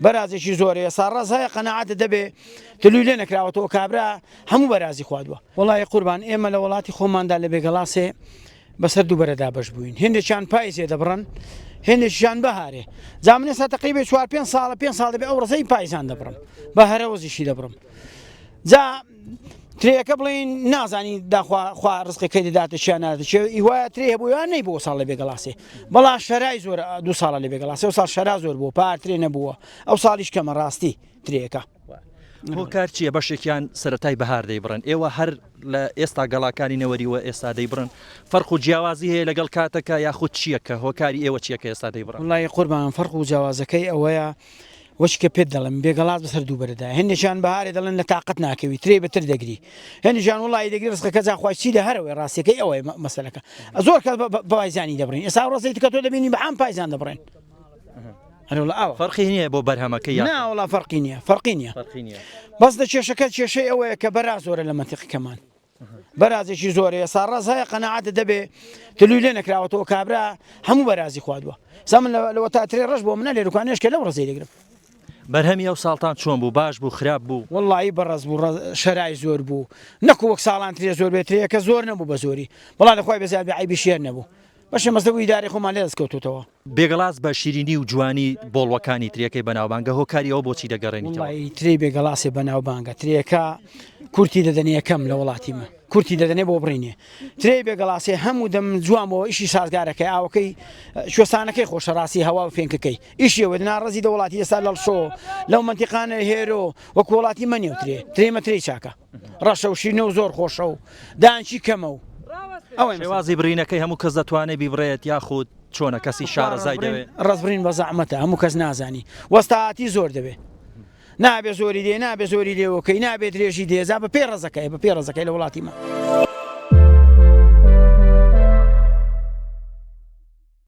بەرازێکی زۆرە ئێستا ڕەز هەیە قەناعەتت دەبێ تلوی لێ نەکراوەتەوە کابرا هەموو بەرازی خواردووە. وەڵایی قوربان ئێمە لە وەڵاتی خۆماندا لە بێگەڵاسێ بەسەر دوو بەرە دابەش بووین هێندێکیان پایزێ دەبڕن هێندێکیان بەهارێ جا من ئێستا تەقریبێ چوار پێنج ساڵە پێنج ساڵ دەبێ ئەو ڕزەی پایزان دەبڕم بە هەرەوەزیشی دەبڕم جا ترێیەکە بڵێین نازانی داخوا خوا ڕزقەکەی دەداتە چیا ناداتە چێ هیوایە ترێ هەبوو یان نەی بۆ ساڵ لە بێگەڵاسێ بەڵام شەرای زۆر دوو ساڵە لە بێگەڵاسێ و ساڵ شەرا زۆر بوو پار ترێ نەبووە ئەو ساڵیش کەمە ڕاستی ترێەکە. هۆکار چییە بەشێکیان سەتای بەهار دەیبڕن ئێوە هەر لە ئێستا گەڵاکانی نەوەریوە ئێستا دەیبڕن فەرق و جیاوازی هەیە لەگەڵ کاتەکە یاخود چییە کە هۆکاری ئێوە چییە کە ئێستا دەیبڕن؟ وڵی قوربان فەرق و جیاوازەکەی ئەوەیە وەچ کە پێت دەڵێم بێگەڵاس بەسەر دوو بەرەدایە هەندێکیان بەهارێ دەڵێن لە تاقەت ناکەوی ترێی بەتر دەگری هەندێکیان وڵی دەگری ڕزقەکە جا خوای چی لە هەرەوەی ڕاستیەکەی ئەوەیە مەسەلەکە زۆر کەس بە پایزانی دەبڕین ئێستا ڕۆزەی تکە تۆ دەبینی بە عام پایزان دەبڕێن هەرۆڵە ئاوە فەرقی نییە بۆ بەرهەمەکەی یان نا وڵا فەرقی نییە فەرقی نییە فەرقی نییە بەس لە کێشەکە کێشەی ئەوەیە کە بەرا زۆرە لە مەنتیقەکەمان بەرازێکی زۆرە ئێستا ڕەز هەیە قەناعەتت دەبێ تلوی لێ نەکراوەتەوە کابرا هەموو بەرازی خواردووە سا من لەوە تا ترێ ڕەش بۆ منە لێروکانێش کە لەو ڕەزەی دەگرم. بەرهەمی ئەو ساڵتان چۆن بوو باش بوو خراپ بوو؟ وەڵایی بەڕەز بوو ڕەز شەرای زۆر بوو نەکو وەک ساڵان ترێ زۆر بێ ترێیەکە زۆر نەبوو بە زۆری بەڵام لە خوای بەزیاد بێ عەیبی شێر نەبوو بەشێ مەزە بوو ئیدارەی خۆمان لێ دەست کەوتۆتەوە. بێگەڵاس بە شیرینی و جوانی بۆڵوەکانی ترێکەی بەناوبانگە، هۆکاری ئەوە بۆچی دەگەڕێنیتەوە؟ وەڵایی ترێی بێگەڵاسێ بەناوبانگە، ترێکە کورتی دەدەنێ یەکەم لە وڵاتی مە کورتی دەدەنێ بۆ بڕینێ ترێی بێگەڵاسێ هەموو دەم جوان بۆ ئیشی سازگارەکەی ئاوەکەی کوێستانەکەی خۆشە ڕاستی هەوا و فێنکەکەی ئیشی ئەوێت ناڕەزی دە وڵاتی ئێستا لەڵشۆ لەو مەنتیقانە هێرۆ وەکو وڵاتی مە نیو ترێ ترێی مە ترێی چاکە. ڕەشە و شیرنە و زۆر خۆشە و دانکی کەمە و ئەوەی شێوازی بڕینەکەی هەموو کەس دەتوانێت بیبڕێت یاخود چۆنە کەسی شارەزای دەوێت؟ ڕەزبڕین بە زەحمەتە هەموو کەس نازانی وەستاتی زۆر دەوێت نابێ زۆری دێ نابێ زۆری لێوەکەی نابێ درێژی دێزا بە پێ ڕزەکەی بە پێ ڕزەکەی لە وڵاتی مە.